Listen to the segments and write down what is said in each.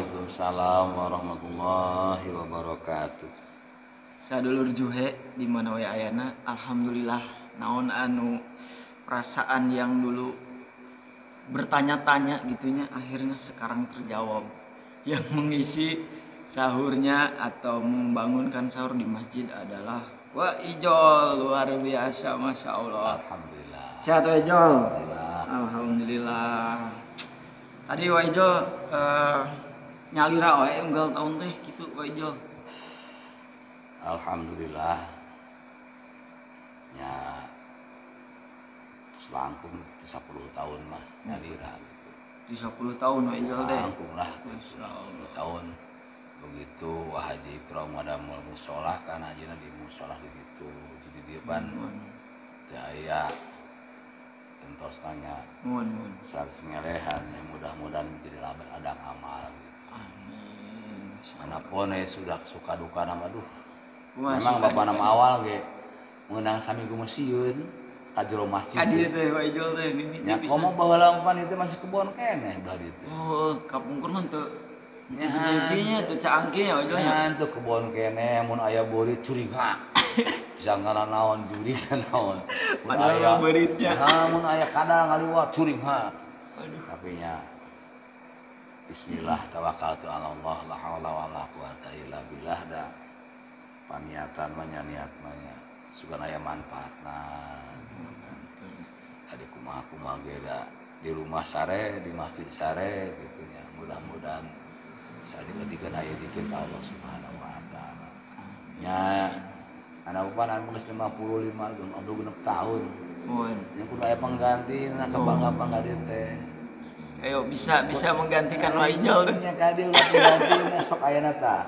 Waalaikumsalam warahmatullahi wabarakatuh. Sadulur Juhe di mana we ayana, alhamdulillah naon anu perasaan yang dulu bertanya-tanya gitunya akhirnya sekarang terjawab. Yang mengisi sahurnya atau membangunkan sahur di masjid adalah Wa Ijol, luar biasa, masya Allah. Alhamdulillah. Sehat Wa Ijol? Alhamdulillah. Alhamdulillah. Tadi Wa Ijol nyalira wae unggal tahun teh gitu Wa Ijol. Alhamdulillah. Ya selangkung 10 tahun mah nyalira gitu. 10 tahun Wa Ijol teh. Langkung lah gitu. 10 tahun. Begitu Wah Haji Ikrom ada musola kan hajina di musola di ditu. Jadi dia pan teu aya entos tanya. Mun. Sar ngelehan ya mudah-mudahan menjadi laban adang amal gitu. Amin. Manapun sudah suka duka nama aduh. Memang bapak nama awal ge meunang saminggu mah sieun ka jero masjid. Ka dieu teh Wa Ijol teh mimiti pisan. Komo baheula pan itu masih kebon keneh belah dieu teh. Oh, kapungkur mah teu nya teu caangke ya Wa Ijol nya. Teu kebon keneh mun aya beurit curiga. Bisa ngana naon juri teh naon. Padahal beuritnya. Nah, mun aya kadal ngaliwat curiga. Aduh. Tapi nya bismillah tawakkaltu ala Allah la haula wala quwata illa billah da. Paniatan mah nya niat mah nya sugan aya manfaatna gitu kan. Tadi kumaha-kumaha ge da di rumah sare, di masjid sare gitu nya. Mudah-mudahan saat dikeun aya dikir ka Allah Subhanahu wa taala. Nya anak pan anu geus 55 genep tahun. Mun nya kudu aya pengganti na kabangga-bangga dieu teh. Ayo bisa menggantikan Wa Ijol tuh. Nya ka dieu ulah penggantina sok ayana tah.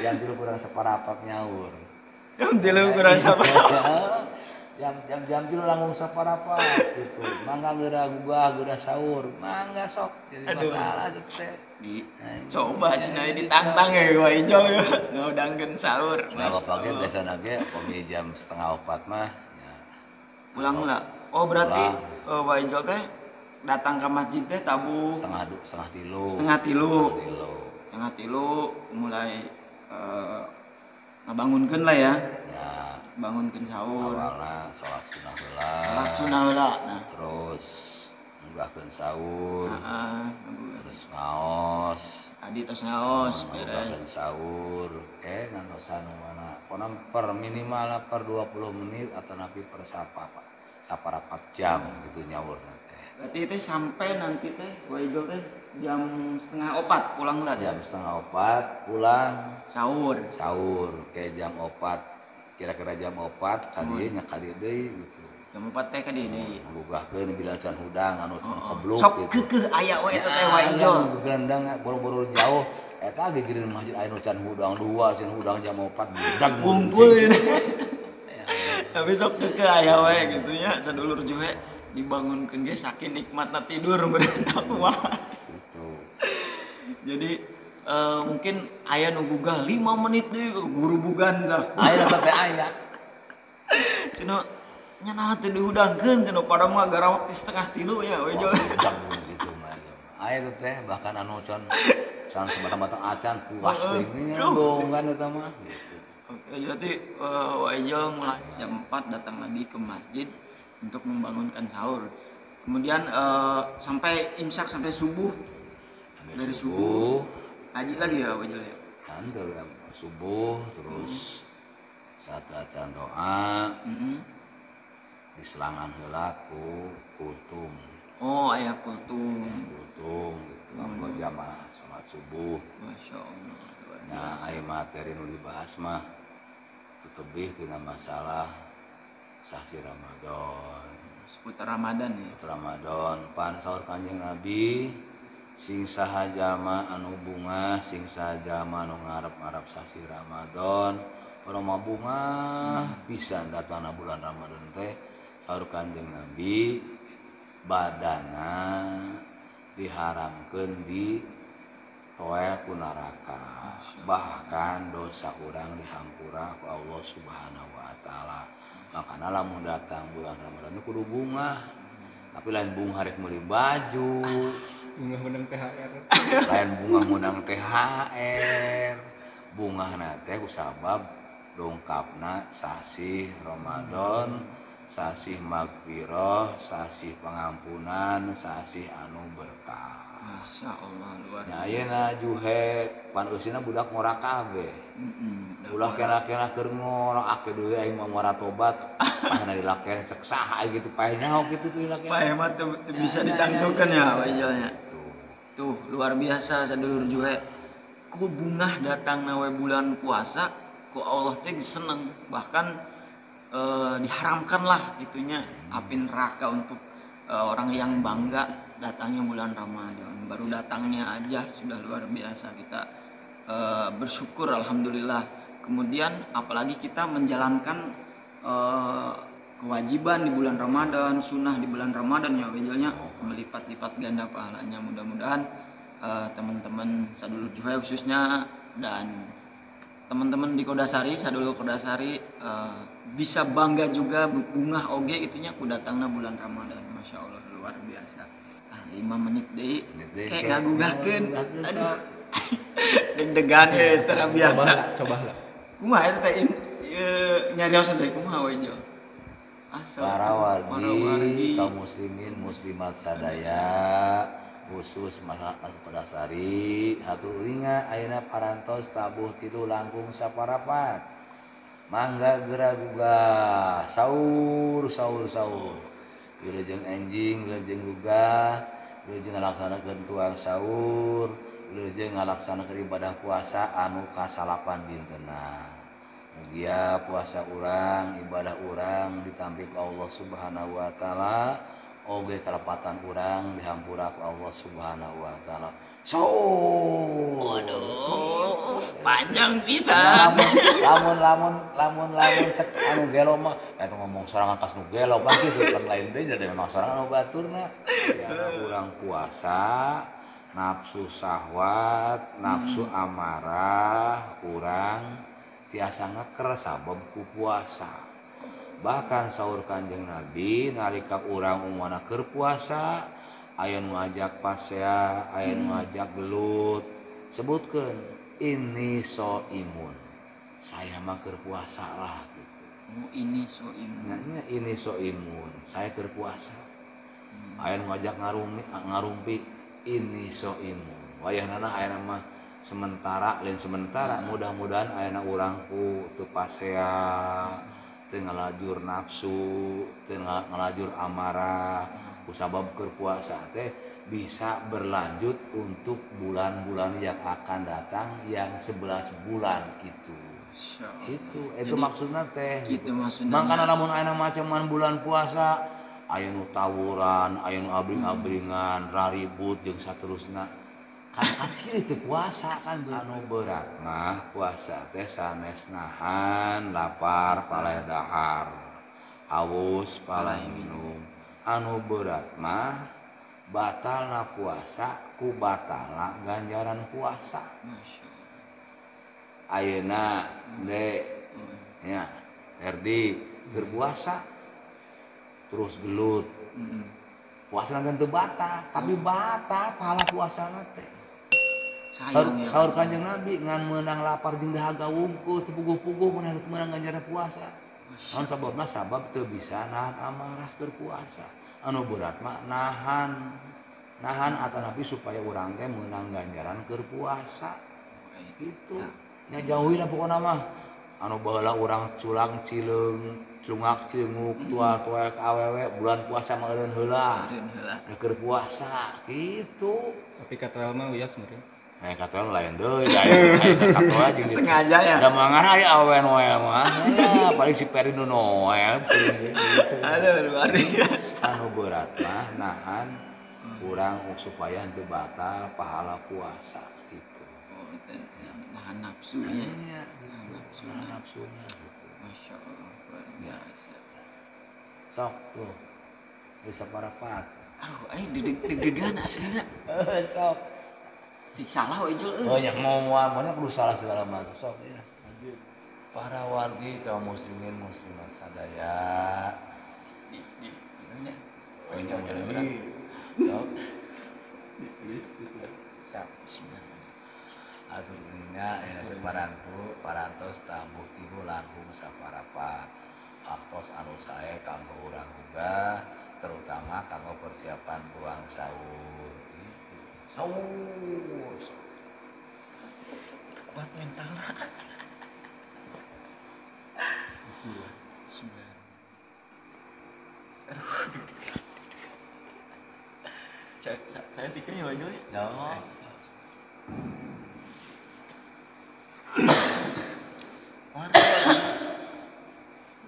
Jam 3 kurang separapat nyaur. Jam 3 kurang separapat. Jam 3 langkung separapat gitu. Mangga geura gugah geura sahur. Mangga sok jadi masalah teh. Di coba cenah ditantang ya Wa Ijol ya. Ngaudangkeun sahur. Nah, bapak ge biasana ge pami jam 3:30 mah ya. Pulang heula. Oh, berarti Wa Ijol teh datang ke masjid teh tabuh setengah tilu. Setengah tilu. Setengah tilu mulai ngabangunkeun lah ya. Ya. Bangunkeun sahur. Awalna salat sunah heula. Salat sunah heula. Nah, terus ngunggahkeun sahur. Heeh, terus ngaos. Tadi tos ngaos beres. Ngunggahkeun sahur, ngantosan mana? Pokona per minimal per 20 menit atau napi per saparapat jam gitu nyaurna teh. Berarti teh sampai nanti teh Wa Ijol teh jam 3:30 pulang lah. Jam 3:30 pulang sahur. Sahur kayak jam 4 kira-kira jam 4 ka dieu nya ka dieu deui gitu. Jam 4 teh ka dieu deui. Ngugahkeun bila can hudang anu can kebluk sok gitu. Sok keukeuh aya we eta teh Wa Ijol. Gelendang boro-boro jauh eta gigireun masjid aya nu can hudang 2, can hudang jam 4 budak ngumpul. Tapi sok keukeuh aya we gitu nya sadulur Juhe dibangunkeun ge saking nikmatna tidur meureun kumaha. Gitu. Jadi mungkin aya nu gugah 5 menit deui gurubugan tah. Aya teh aya. Cenah nya naha teh dihudangkeun cenah pada mah garawak ti 2:30 ya we Ijol. Gitu mah. Aya teh bahkan anu can sebatang-batang acan puas teh nya donggan eta mah gitu. Oke, berarti Wa Ijol mulai jam 4 datang lagi ke masjid untuk membangunkan sahur. Kemudian sampai imsak sampai subuh. Sampai dari subuh haji lagi ya Wa Ijol ya. Kan subuh terus saat acan doa. Di selangan heula ku kultum. Oh, aya kultum. Kultum gitu. Anggo jamaah salat subuh. Masya Allah. Nya aya materi nu dibahas mah tetebih tina masalah sasi Ramadan. Seputar Ramadan ya. Seputar Ramadan, pan saur Kanjeng Nabi sing saha jalma anu bungah, sing saha jalma anu ngarep-ngarep sasi Ramadan, para bungah pisan datangna bulan Ramadan teh saur Kanjeng Nabi badana diharamkeun di toel ku neraka. Bahkan dosa urang dihampura ku Allah Subhanahu wa taala. Makana lamun datang bulan Ramadan kudu bungah. Tapi lain bungah rek meuli baju, Bungah menang THR. Lain bungah menang THR. Bungahna teh kusabab dongkapna sasih Ramadan, sasih magfirah, sasih pangampunan, sasih anu berkah. Masya Allah luar biasa. Ayeuna juhe pan eusina budak ngora kabeh. Ulah kena-kena keur ngora ake deui aing mah ngora tobat. Pahna dilakeun cek saha gitu paeh nyaho kitu teh dilakeun. Paeh mah teu bisa ditangtukeun ya wajalnya. Tuh luar biasa sadulur juhe. Ku bungah datangna we bulan puasa ku Allah teh seneng, bahkan diharamkan lah gitunya api neraka untuk orang yang bangga datangnya bulan Ramadan. Baru datangnya aja sudah luar biasa kita bersyukur alhamdulillah. Kemudian apalagi kita menjalankan kewajiban di bulan Ramadan, sunnah di bulan Ramadan ya wajalnya melipat-lipat ganda pahalanya. Mudah-mudahan teman-teman sadulur juhe khususnya dan teman-teman di Kodasari, sadulur Kodasari bisa bangga juga bungah oge itunya ku datangna bulan Ramadan. Masya Allah luar biasa. 5 menit deui kayak ngagugahkeun. Aduh. Deg-degan deh teu biasa. Coba lah. Kumaha eta teh nyarios teh kumaha we jo? Para wargi kaum muslimin muslimat sadaya khusus masyarakat Kodasari hatur uringa ayeuna parantos tabuh tilu langkung saparapat. Mangga geura gugah saur saur saur. Wilujeng enjing, wilujeng gugah, wilujeng ngalaksanakeun tuang sahur, wilujeng ngalaksanakeun ibadah puasa anu kasalapan dintenna. Mugia puasa urang, ibadah urang ditampi ku Allah Subhanahu wa taala, oge kalepatan urang dihampura ku Allah Subhanahu wa taala. Sahur. Waduh, panjang pisan. Lamun cek anu gelo mah eta ngomong sorangan pas nu gelo mah kitu kan lain deui jadi memang sorangan anu baturna. Ya urang puasa, nafsu syahwat, nafsu amarah urang tiasa ngeker sabab ku puasa. Bahkan saur Kanjeng Nabi nalika urang umana keur puasa aya nu ajak pasea, aya nu ajak gelut, sebutkeun ini so imun. Saya mah keur puasa lah gitu. Oh, ini so imun. Nya ini so imun, saya keur puasa. Aya nu ngajak ngarumpi ini so imun. Wayahna aya mah sementara lain sementara, mudah-mudahan ayana urang ku teu pasea, teu ngalajur nafsu, teu ngalajur amarah. Kusabab keur puasa teh bisa berlanjut untuk bulan-bulan yang akan datang yang 11 bulan itu. Itu jadi, maksudna teh. Gitu maksudna. Mangkana lamun aya macaman bulan puasa aya nu tawuran, aya nu abring-abringan, raribut jeung saterusna. Kan kaciri teu puasa kan anu berat mah puasa teh sanes nahan lapar paleh dahar, haus paleh minum. Anu berat mah batalna puasa ku batalna ganjaran puasa. Ayeuna de nya Erdi keur puasa terus gelut. Puasa teu batal, tapi batal pahala puasana teh. Saur Kanjeng Nabi ngan meunang lapar jeung dahaga wungkul teu puguh-puguh meunang ganjaran puasa. Naon sababna sabab teu bisa nahan amarah keur puasa. Anu berat mah nahan atanapi supaya urang teh meunang ganjaran keur puasa. Gitu. Nya jauhi lah pokona mah. Anu baheula urang culang cileung, cungak cilunguk, tual-tual ka awewe bulan puasa mah eureun heula. Keur puasa gitu. Tapi katoel mah wios meureun. Nah, katoel lain deui, aya katoel jeung sengaja ya. Da mangana aya awewe Noel mah. Paling si Peri nu Noel gitu. Aduh, luar biasa. Anu berat mah nahan urang supaya henteu batal pahala puasa gitu. Oh, nahan nafsunya. Iya, nahan nafsunya gitu. Masya Allah, luar biasa. Sok tuh. Bisa parapat. Aduh, aing deg-degan aslina. Sok. Sik salah we jul euy. Oh nya moal kudu salah segala macam sok ya. Para wargi kaum muslimin muslimat sadaya. Di nya. Oh nya. Sok. Siap. Bismillah. Atur geuninga aya teh parantu parantos tabuh tilu langkung saparapat. Artos anu sae kanggo urang gugah, terutama kanggo persiapan tuang sahur. Sahur. Kuat mentalna. Bismillah. Bismillah. Saya pikirnya wajah ya.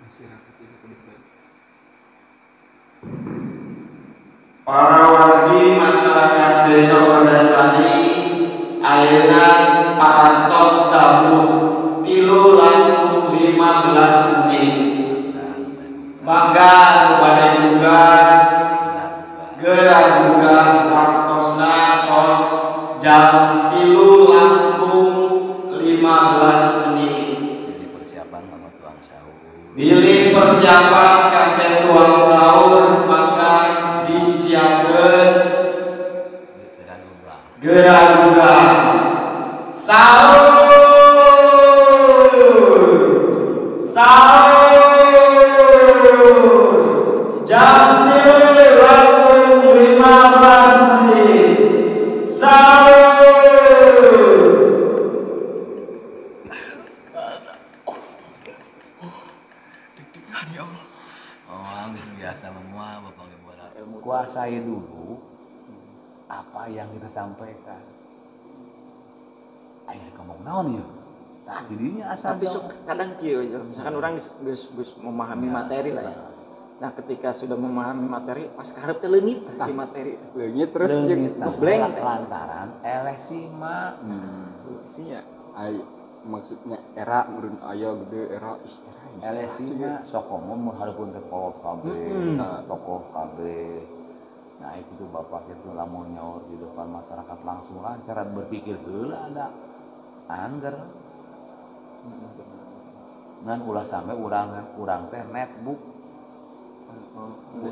Masyarakat desa pedesaan. Para wargi masyarakat desa Pandasari ayeuna parantos tabuh 3:15 menit. Mangga nu bade gugah geura gugah waktosna tos jam 3:15 menit. Jadi persiapan kanggo tuang sahur. Bilih persiapan kangge tuang sahur maka disiapkeun geura gugah. Sahur. Sahur. Jam 3:15 menit. Sahur. Deg-degan ya Allah. Oh, biasa semua Bapak Ibu. Kuasai dulu apa yang kita sampaikan. Akhirnya ngomong naon ya? Tah jadinya asal. Tapi sok kadang kieu misalkan orang geus memahami materi lah ya. Nah, ketika sudah memahami materi, pas karep teh leungit si materi. Leungit terus ngeblank lantaran eleh sima. Sia. Ai maksudnya era meureun aya gede era ih era. Eleh sima sok ngomong mun hareupeun teh kolot kabeh, tokoh kabeh. Nah, itu bapak itu lamun nyaur di depan masyarakat langsung lancar berpikir heula ada angger. Ngan ulah sampai urang teh netbook.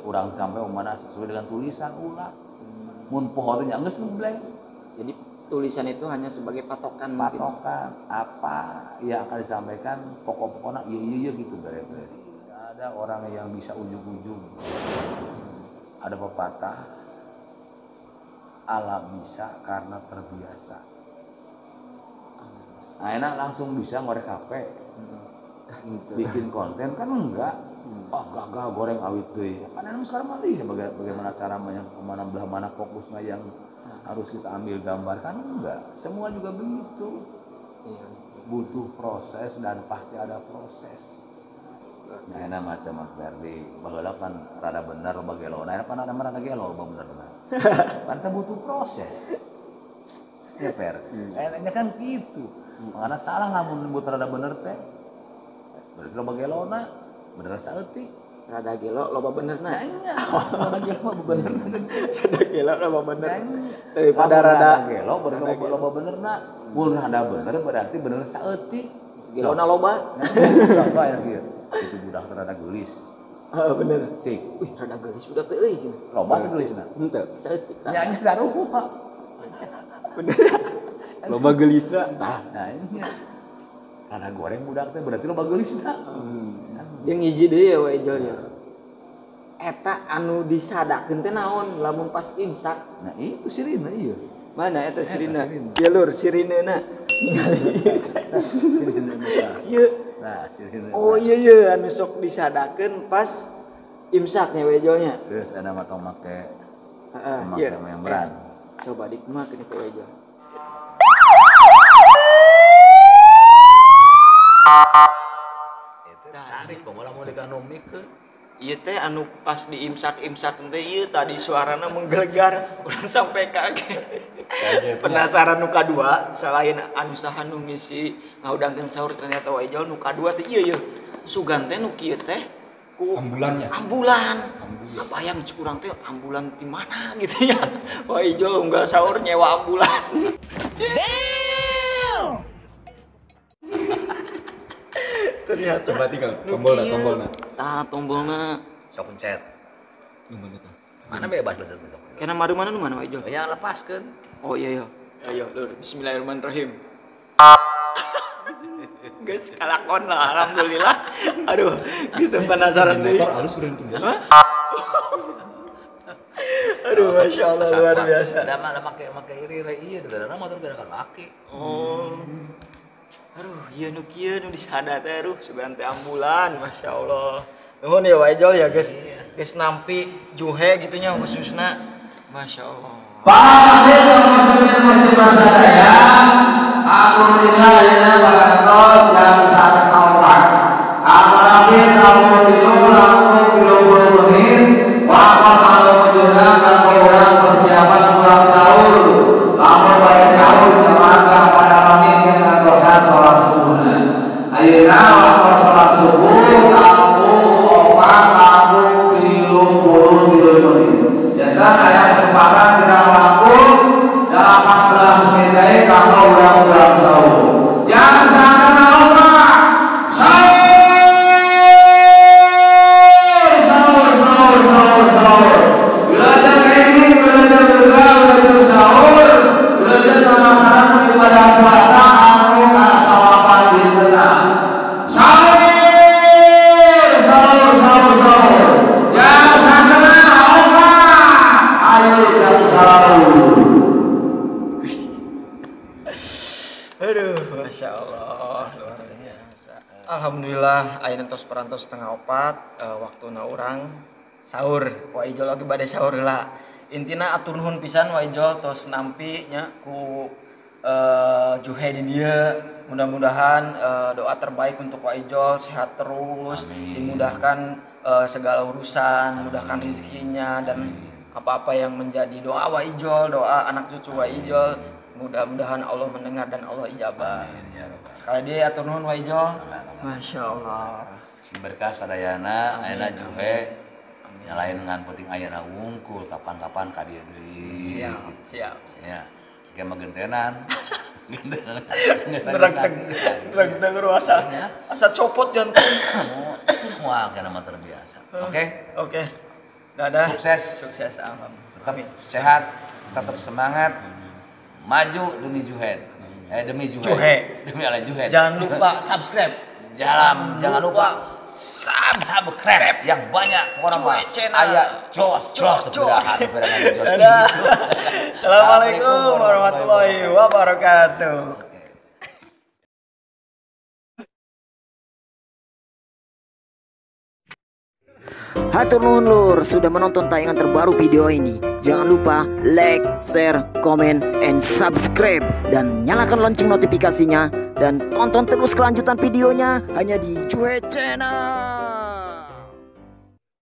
Urang sampai mana sesuai dengan tulisan ulah. Mun poho teh nya geus ngeblank. Jadi tulisan itu hanya sebagai patokan. Patokan apa yang akan disampaikan pokok-pokoknya iya gitu beres-beres. Tidak ada orang yang bisa ujug-ujug. Ada pepatah alam bisa karena terbiasa. Nah, enak langsung bisa ngorek HP, bikin konten kan enggak. Oh gagal goreng awit deui. Kan enak sekarang mah ya bagaimana cara kemana belah mana fokusnya yang harus kita ambil gambar kan enggak. Semua juga begitu. Butuh proses dan pasti ada proses. Nah, enak macam Mas Ferdi, baheula pan rada bener loba gelo. Nah, pan rada rada gelo loba bener. Pan teh butuh proses. Ya Per, enaknya kan gitu. Makanya salah lamun nyebut rada bener teh. Berarti loba gelona, bener saeutik. Rada gelo loba benerna. Nya, rada gelo loba benerna. Rada gelo loba bener. Daripada rada gelo berarti loba benerna. Mun rada bener berarti bener saeutik. Gelona loba. Contoh aya kieu. Itu budak teh rada geulis. Heeh bener. Sik. Wih, rada geulis budak teh euy cenah. Loba teh geulisna. Henteu. Saeutik. Nya nya sarua. Bener. Loba geulisna. Tah, nah nya. Rada goreng budak teh berarti loba geulisna. Jeung hiji deui ya we Jol ya. Eta anu disadakeun teh naon lamun pas imsak. Nah, itu sirine ieu. Mana eta sirine? Ieu lur sirinena. Sirine. Ieu. Nah, sirine. Oh iya iya anu sok disadakeun pas imsaknya we Jolnya. Geus ada mah tong make. Heeh, make membran. Coba dikumakeun teh we Jol. Tarik komo lamun dikanomikeun. Ieu teh anu pas diimsak-imsak teh ieu tadi suarana menggelegar urang sampai kaget. Penasaran nu kadua selain anu saha nu ngisi ngaudangkeun sahur ternyata Wa Ijol nu kadua teh ieu ieu. Sugan teh nu kieu teh ku ambulannya. Ambulan. Kabayang cek urang teh ambulan di mana gitu ya. Wa Ijol unggal sahur nyewa ambulan. Damn. Ternyata coba tinggal tombolna tombolna. Tah tombolna. Sok pencet. Nu mana tah? Mana bebas besok. Kena madu mana nu mana Wa Ijol? Ya lepaskeun. Oh iya iya. Ayo lur, bismillahirrahmanirrahim. Geus kalakon lah alhamdulillah. Aduh, geus teu penasaran deui. Motor alus urang tuh. Aduh, Masya Allah luar biasa. Da mah make iri ieu da motor beda kan make. Oh. Aduh, ieu nu kieu nu disada teh aduh sugan teh ambulan, Masya Allah. Nuhun ya Wa Ijol ya guys. Geus nampi Juhe gitu nya khususna. Masya Allah. Pak muslimin muslimat sadaya, alhamdulillah ayeuna barantos jam 1.04. Apalagi lamun tilu langkung 30 menit, waktos anu mujurna kanggo urang persiapan pulang sahur. Lamun bade sahur jamaah ka pada rami ngantosan salat subuhna. Ayeuna waktos salat subuh langkung 4:33 menit. Jantan aya kesempatan kita langkung 18 menit deui kanggo urang pulang sahur. Jam 1.04 sahur sahur sahur sahur sahur. Belajar ini, belajar berdoa, belajar sahur, belajar melaksanakan ibadah puasa anu kasawapan dintena. Sahur sahur sahur sahur. Jam 1.04 ayo jam sahur. Aduh, Masya Allah, luar biasa. Alhamdulillah, ayeuna tos parantos 3:30, waktuna urang sahur. Wa Ijol oge bade sahur heula. Intina atur nuhun pisan Wa Ijol tos nampi nya ku Juhe di dieu. Mudah-mudahan doa terbaik untuk Wa Ijol, sehat terus, amin. Dimudahkan segala urusan, mudahkan rezekinya dan apa-apa yang menjadi doa Wa Ijol, doa anak cucu Wa Ijol. Mudah-mudahan Allah mendengar dan Allah ijabah. Amin ya rabbal. Sekali dia atur nuhun Wa Ijol. Masya Allah. Sing berkah sadayana ayeuna Juhe. Nyalain ngan penting ayeuna wungkul kapan-kapan ka dieu deui. Siap, siap. Ya. Ge mah gentenan. Gentenan. Rengteng ruasa. Asa copot jantung. Wah, kana mah terbiasa. Oke? Oke. Dadah. Sukses. Sukses alhamdulillah. Tetap sehat, tetap semangat. Maju demi Juhed. Demi Juhed. Juhe. Demi ala Juhed. Jangan lupa subscribe. Jangan lupa subscribe yang banyak orang mah. Aya jos jos jos. Dadah. Assalamualaikum warahmatullahi wabarakatuh. Hatur nuhun lur sudah menonton tayangan terbaru video ini. Jangan lupa like, share, komen, and subscribe. Dan nyalakan lonceng notifikasinya. Dan tonton terus kelanjutan videonya hanya di Juhe Channel.